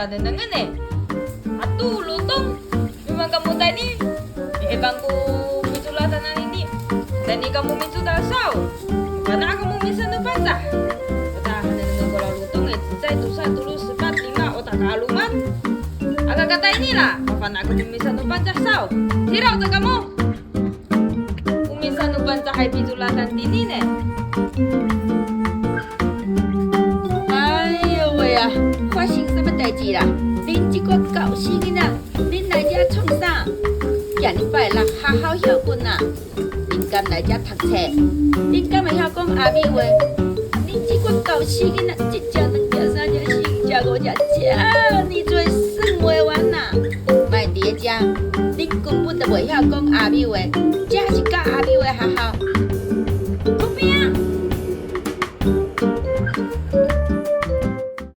Nenengen eh. Atu lutong. Memang kamu tadi eh bangku mitulatan ini. Tadi kamu mituta sao. Mana kamu misa no pantah? Ota nenengen kalau lutong eh在tusa tulu sepat lima ota kaluman. Agak kata inilah, papa nak kamu misa no pancah sao. Tirau tak kamu? Umisa no pancah hai pitulatan tini ne. 哎喲喂啊！發生啥物代誌啦？恁這個猴死囡仔，恁來遮創啥？今日拜六學校歇睏啊！恁敢來遮讀冊？恁敢會曉講阿美話？恁這個猴死囡仔，一隻、兩隻、三隻、四隻、五隻，遮爾濟算袂完啊！莫佇咧遮，恁根本就袂曉講阿美話，這是教阿美話學校。